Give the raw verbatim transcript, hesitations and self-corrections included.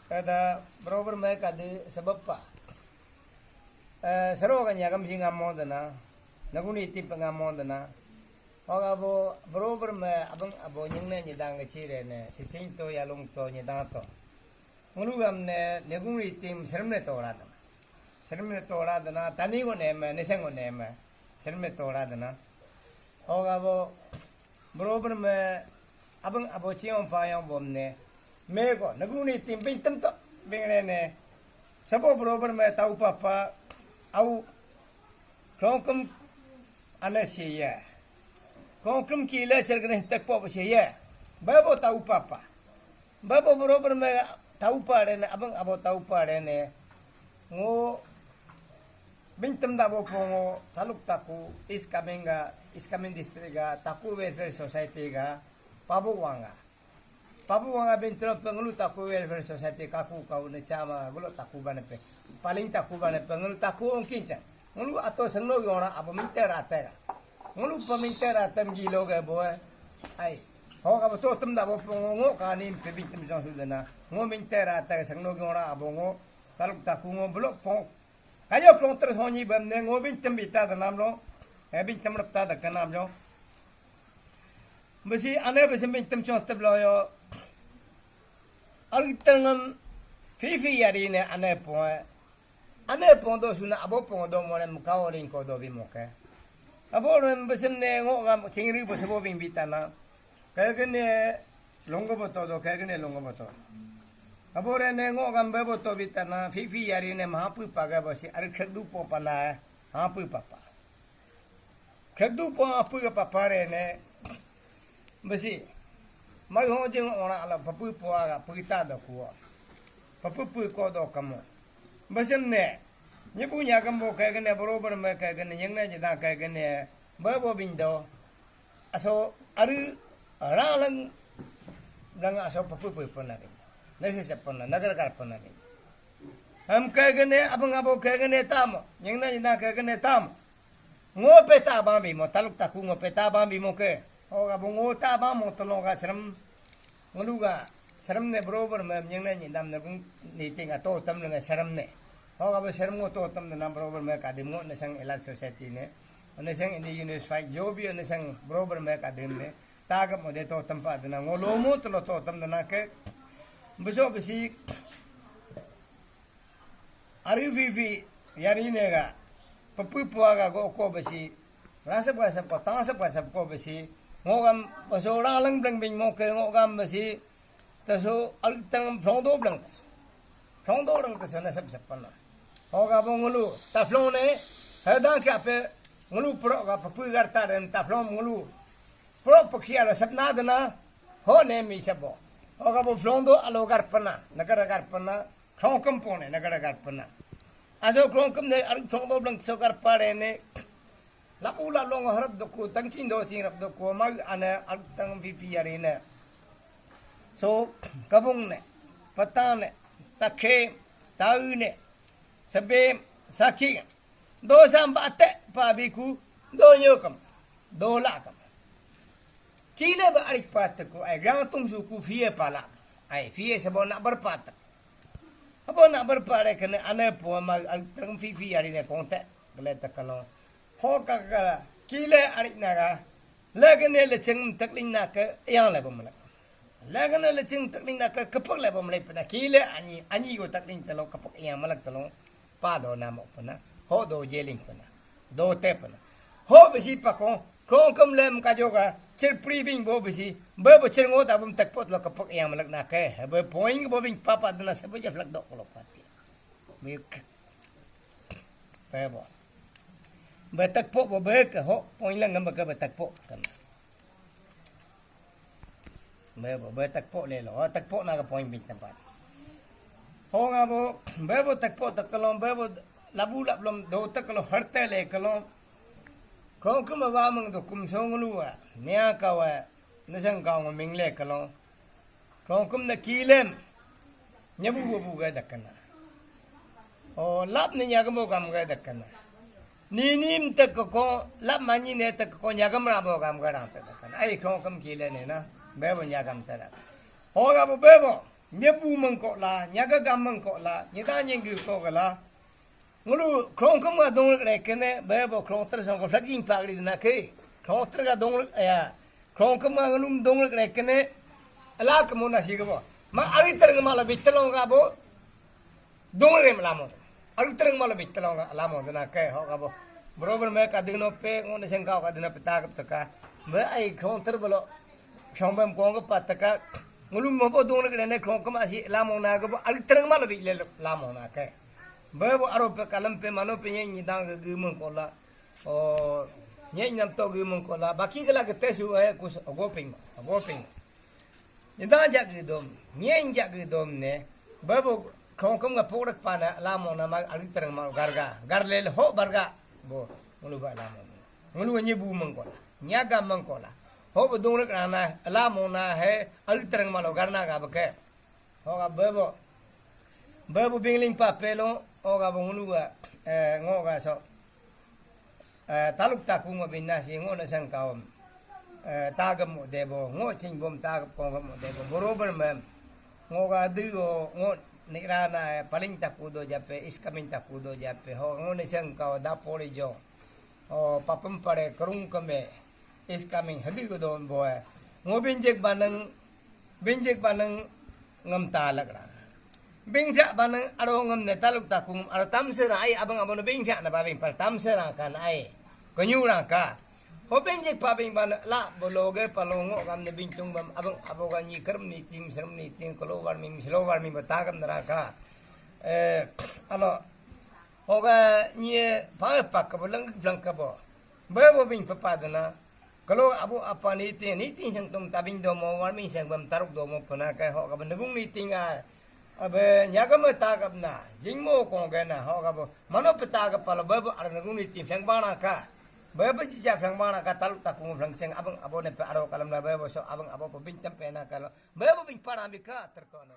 Kada borobar me kadi sebab pa. Eh, sero kan ya kam sing amo dana. Naguni tip ngamo dana. Hoga bo borobar me abang abo nyingne nyidang ke chire ne. Sicing to yalung to nyidang to. Ngulu gam ne negung ritim serem ne tora dana. Serem ne tora dana tani go ne me neseng go ne me. Serem ne tora dana. Hoga bo borobar me abang abo chiong payong bom ne. Me ko negung ritim bing tem to bing ne ne. Sabo borobar me tau papa au Krongkum ane siya. Krongkum kile cergene tekpo siya. Babo tau papa. Babo borobar me tau pa rene, abang abo tau pa rene. Ngo bingtem dabo pongo Taluk Taku, East Kameng ga, East Kameng District ga, Taku Welfare Society ga, pabu wanga. Pabu wanga bintro pengulu Taku Welfare Society kaku kau ne chama gulo Taku bane pe. Paling Taku bane pe ngulu Taku ongkin cha. Ngulu ato sengno yona abo minte rate ga. Ngulu peminte ratem gilo ga boe. Ai. Ho ka beto tem da bo pongo ngo kani pe bingtem jong sudana. Ngo minte rate ga sengno yona abo ngo. Taluk Taku ngo belok pong. Kayo klong ter sonyi bam ne ngo bingtem bita da nam lo. Eh bingtem rap ta da kanam jo. Besi ane besi bingtem chong tep lo yo. Ar tengam fifi yari ne ane pong. Ane pong do suna abo pong do mo ne mukao ring ko do bi mo ke. Abo ren besi ne ngo gam chingri besi bo bing bita na. Kagene longgo boto do kagene longgo boto. Abo ren ne ngo gam be boto bita na fifi yari ne mahapu paga besi ar khek du po pana. Hapu papa. Khek du po hapu ga papa re ne. Besi. Mai ho jing ora ala papu po aga pita da kuo. Papu pu ko do kamo. Besi ne. Nyibu nya kambo kagene borobar me kagene yang ne jeda kagene. Babo bindo. Aso aru ralang lang aso papu pu pona bindo. Nasi sepona nagar kar pona bindo. Ham kagene abang abo kagene tamo. Yang na jeda kagene tamo. Ngo pe ta bang bimo, Taluk Taku ngo pe ta bang bimo ke. Ho ga bo ngo ta bang mo tono ga serem. Ngulu ga serem ne borobar me nyeng ne nyindam ne gung ni ting ato tam ne serem ne. Ho ga bo serem ngo to tam ne nam borobar me kadim ngo ne sang Elite Society ne. Ne sang Indigenous Fight jo bi ne sang borobar me kadim ne. Ta ga mo de to tam pa de na ngo lo mo to lo to tam de na ke. Beso besi Ari fifi yari ne ga papu pua ga go ko besi rasap ga sap ko tangsap ga sap ko besi ngogam baso ralang bleng bing mo ke ngogam besi taso al tang flong do bleng taso flong do bleng taso na sap sap pana hoga bo ngulu ta flong ne hadang ke ape ngulu pro ga papu gar ta den ta flong ngulu pro pakhia la sap na dana ho ne mi sap bo hoga bo flong do alo gar pana nagar gar pana Krongkum pone nagar gar pana. Aso krongkum ne ar krong do blang so gar pare ne. Lapu la long harap doku tangchin do chin rap doku mag ane ar tang fifi yari ne. So kabung ne, pata ne, takhe, tau ne, sabe, sakhi. Do sam ba te pa biku do nyokam do lakam. Kile ba arik patak ku ai gang tung su ku fie pala ai fie sabo nak berpatak. Abo nak berpare kene ane po ma al terang fifi ari ne kontak kele takalo. Ho ka ka kile arik naga lagane lecheng takling nak ke yang le pemlak. Lagane lecheng takling nak ke kepak le pemlak pena kile ani ani go takling telo kepak yang malak telo. Pa do namo pena, ho do jeling pena, do te pena. Ho besi pakong, krongkum lem kajoga, chirpri bing bo besi, be bo chirngo da bum tekpot lo kepok yang melek nake, be poing bo bing papa dena sebe je flek dok lo pati. Mik. Be bo. Be tekpok bo be ke ho, poing leng ngam be ke be tekpok kena. Bebo, be takpo le lo, takpo na ka point bin tempat. Ho nga bo, bebo takpo takalom, bebo labu lap lom do takalom harte le kalom. Krongkum ba mang do kum song lu wa, nia ka wa, nasang ka ngoming le kalom. Krongkum na kilem. Nyabu bu bu ga dakana. O lap ni nyagam bo gam ga dakana. Ni nim tak ko lap mani ne tak ko nyagam ra bo gam ga rang tak dakana. Ai krongkum kile ne na. Bebo nyagam tara. O ga bo bebo. Nyebu mengkok la, nyaga gam mengkok la, nyeda nyenggu kok la. Ngulu krongkem ga dongrik rekene, bebo krongter song ko flag jing pagri dina ke. Krongter ga dongrik ya. Krongkem ga ngelum dongrik rekene, ala kemuna si kebo. Ma ari tereng ma la bitelong ga bo. Dongrik ma lamo. Ari tereng ma la bitelong ga lamo dina ke ho ga bo. Bro ber me ka dino pe ngone sengkau ka dina pe takap teka. Be ai krongter belo. Shongbam kong ke pataka. Ngulu mobo dongrik rene krongkem asi lamong na gebo ari tereng ma lebih le lamong na ke. Bebo aro pe kalam pe mano pe nyen nyidang ke gemeng kola. O nyen nyam to gemeng kola. Baki gela ke tesu eh kus agoping agoping. Nyidang jak gedom nyen jak gedom ne. Bebo krongkem ga pokrak pana lamong na ma ari tereng ma garga garle ho barga. Bo ngulu ba lamong. Ngulu nyebu mengkola. Nyaga mengkola. Ho bedung rek rana, ala mona he, ari tereng malo garna ga beke. Ho ga bebo. Bebo bingling pa pelo, ho ga bo ngulu ga, eh, ngo ga so. Eh, taluk taku ngo binasi, ngo na sengkaom. Eh, tagam mo debo, ngo chingbom tagap kongam mo debo. Borobar mem. Ngo ga du o, ngo ni rana, eh, paling taku do jape, iskamin taku do jape. Ho, ngo na sengkao, da poli jo. O papem pare kerung keme is coming hadi ko don boy. Ngo binjek baneng, binjek baneng ngam talak ra. Bing fiak baneng aro ngam ne taluk takung aro tamsera ai abang abang bing fiak na babing pal tamsera kan ai. Kenyu rangka. Ho binjek pabing ban la bologe palongo ngam ne bintung bam abang aboga nyi kerem ni tim serem ni tim keluar ming slower ming batagam neraka. Eh, alo Hoga nye pa pak kabo lang lang kabo. Bebo bing papa dana. Kalau abu apa niting niting sang tum tabing domo warming sang bam taruk domo puna kai hoga bendegung niting a. Abe nyaga me tagap na jingmo kong gena hoga bo mano peta ga pala bebo ar negung niting feng bana ka. Bebo jija feng bana ka taluk takung feng ceng abang abo ne pe aro kalam na bebo so abang abo pe bing tempe na kalo bebo bing para ambi ka terto na.